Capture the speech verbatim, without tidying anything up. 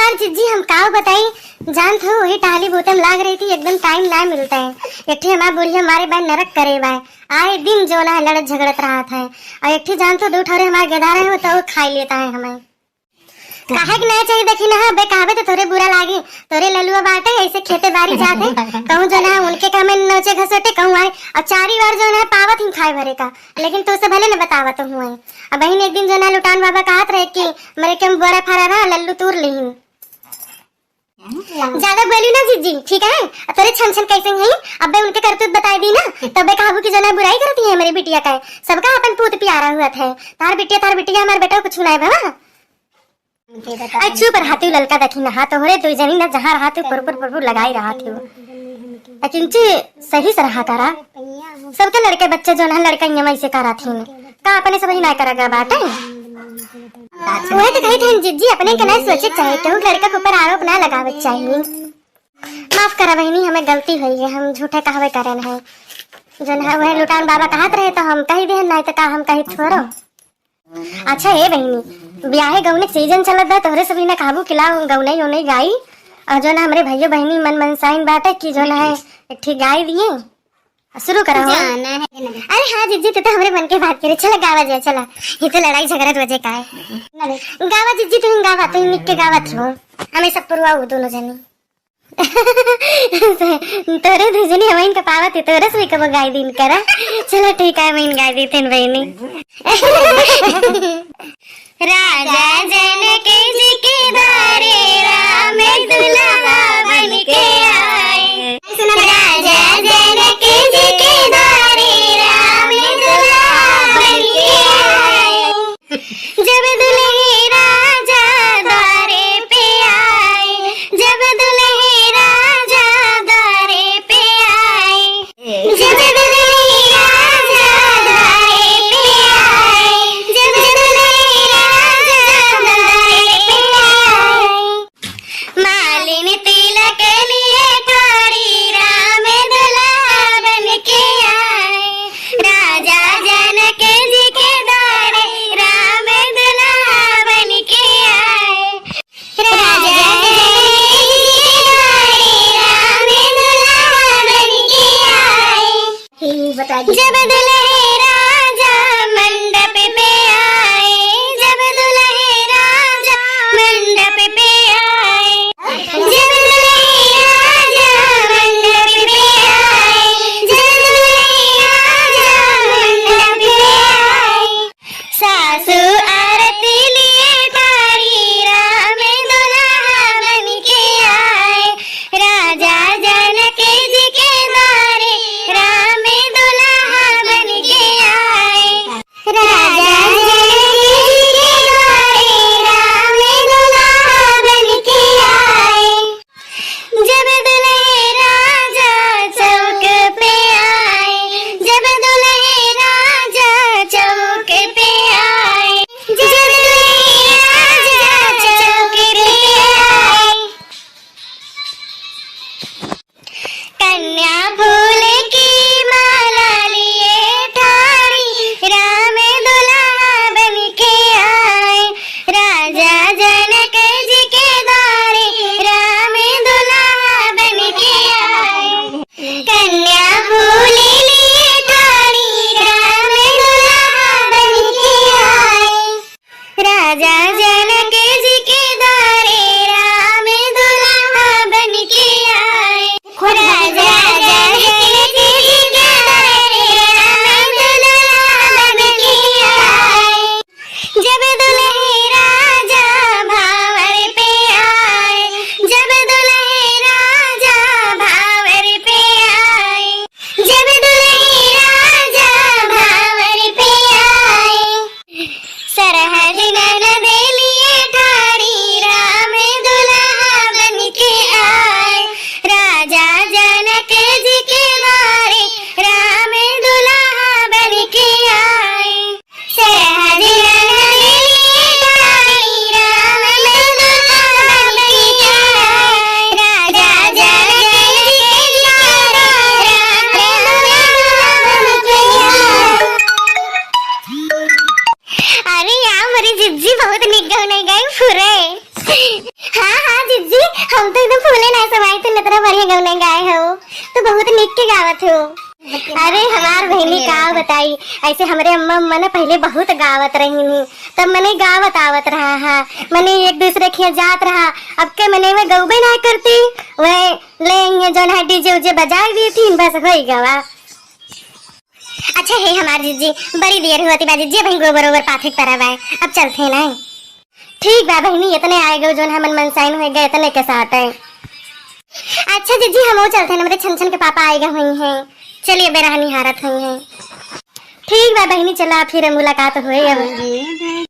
अरे जिज्जी, हम काव बताई, जानत हो, वही टहली बूते में लाग रही थी, एकदम टाइम ना मिलता है। एक ठे हमार बुढ़िया मारे बाय नरक करे बाय, आए दिन जौन है लड़त झगड़त रहत है। और एक ठे जानत हो, दू ठौरे हमार गेदा रहे हो तो वो खाई लेता है हमें। काहे के ना चाहिए, देखी ना, बे कहबे तो तोरे बुरा लागी, तोरे ललुआ बाटे, ऐसे खेते बारी जाते, कहूँ जौन है उनके काम में नोचे घसोटे कहूँ आए, और चारी बार जौन है पावत ही खाए भरे का, लेकिन तो से भले न बतावत हुए। अब बहिन एक दिन जौन है लुटान बाबा कहत रहे कि मेरे के बड़ा फरा रहा, लल्लू तूर लिही। ज्यादा बोली ना जिज्जी, ठीक है? तोरे छन छन कैसे हैं? अबे उनके करतूत बताई दी ना, तबे कहबू कि जौन है बुराई करती है मेरी बिटिया का। सबका अपन पूत प्यारा हुआ थे। तार बिटिया, तार बिटिया, हमार बेटा कुछ ना है बाबा। आई चुप रहा तू ललका, देखी ना, हाथ तोहरे दो जनी ना जहाँ रहा तू पुरपुर पुरपुर लगाई रहा तू। आ किंची सही से रहा करा। सबके लड़के बच्चे जौन है लड़का यहाँ ऐसे करा थी। का अपने सब ही ना करा गा बाटे। वही तो कही थे जिज्जी, अपने के ना सोचे चाहे, केहू लड़का के ऊपर आरोप ना लगावे चाहिए। माफ करा बहिनी, हमें गलती हुई है, हम झूठे कहवे करन है। जौन है वह लुटान बाबा कहत रहे तो हम कही देहन, नहीं तो का हम कही थोड़ो। अच्छा ए बहिनी, ब्याहे गौने के सीजन चलत बा, तोहरे सभी ना कहबू कि लाओ गौने गौने गाई। और जौन है हमरे भइयो बहिनी मन मनसाइन बाटे कि जौन है एक ठे गाई दिए। शुरू करा हो। जाना है ना। अरे हाँ जिज्जी, तू तो हमरे मन के बात करे। चला गावा जाए, चला। ये तो लड़ाई झगड़ा रोजे का है। गावा जिज्जी, तू गावा, तू निक के गावा थी हो। हमें सब पुरवा हो दोनों जनी। तोरे दू जनी हमें इनका पावा थे, तोरे से भी कबो गाई दिन करा। चला ठीक है, मैं गाई दी थे बहिनी। राजा जनक जी के द्वारे राम दुल्हा बन के आए। राजा जनक जी के द्वारे राम दुल्हा बन के आए। जब दुल्हे राजा द्वारे पे आए, जब दुल्हे राजा द्वारे पे आए, जब दुल्हे राजा द्वारे पे आए, जब दुल्हे राजा द्वारे पे आए। मालिन तिलक लिए ठाड़ी राम दुल्हा बन के आए। राजा जनक जी के द्वारे राम दुल्हा बन के आए। राजा जनक जी के द्वारे राम दुल्हा बन के आए। जब दुल्हे राजा मंडप पे आए, जब दुल्हे राजा मंडप पे आए, जब दुल्हे राजा मंडप पे आए, जब दुल्हे राजा मंडप पे आए। सासू आरती लिए ठाड़ी राम दुल्हा बन के आए। राजा जनक जी के द्वारे राम दुल्हा बन के आए। राजा जनक जी के द्वारे राम दुल्हा बन के आए। जब दुल्हे राजा चौक पे आए, जब दुल्हे राजा चौक पे आए, जब दुल्हे राजा चौक पे आए। कन्या फूल की माला लिए ठाड़ी राम दुल्हा बन के आए। राजा जनक जी के द्वारे राम दुल्हा बन के आए। कन्या फूल लिए ठाड़ी राम दुल्हा बन के आए। राजा जनक जी के द्वारे राम दुल्हा बन के आए। राजा जनक जी के द्वारे राम दुल्हा बन के आए। जब दुल्हे राजा भावर पे आए, जब दुल्हे राजा भावर पे आए, जब दुल्हे राजा भावर पे आए। सरहज ननद लिए ठाड़ी राम दुल्हा बन के आए। राजा जनक जी के द्वारे राम दुल्हा बन के आए। सरहज ननद लिए ठाड़ी राम दुल्हा बन के आए। राजा जनक जी के द्वारे राम दुल्हा बन के आए। अरे यार, मोरी जिज्जी बहुत निक गौने गाई फुरे। हाँ, हाँ, हम तो एकदम फूले ना समाई, तू इतना बढ़िया गौना गाए हो, तू बहुत निक के गावत हो। अरे हमार बहिनी का बताई, ऐसे हमरे अम्मा अम्मा ना पहले बहुत गावत रही, तब मने गावत आवत रहा है, मने एक दूसरे के यहाँ जात रहा। अब के मने में गौबे ना करती, वह ले ये जौन है डीजे उजे बजा दी थी, बस होई गवा। अच्छा हे हमार जीजी, बड़ी देर हुआ थी बा जीजी, अबहीं गोबर ओबर पाथे के परा बा, अब चलते हैं ना। ठीक बा बहिनी, इतने आए गए जौन हमन मनसाइन हो गए, इतने के साथ है। अच्छा जीजी, हम वो चलते हैं, हमरे छन छन के पापा आए गए हुई हैं। चलिए बेरहनी हारत हुई हैं। ठीक बा बहिनी, चला फिर मुलाकात होए अब।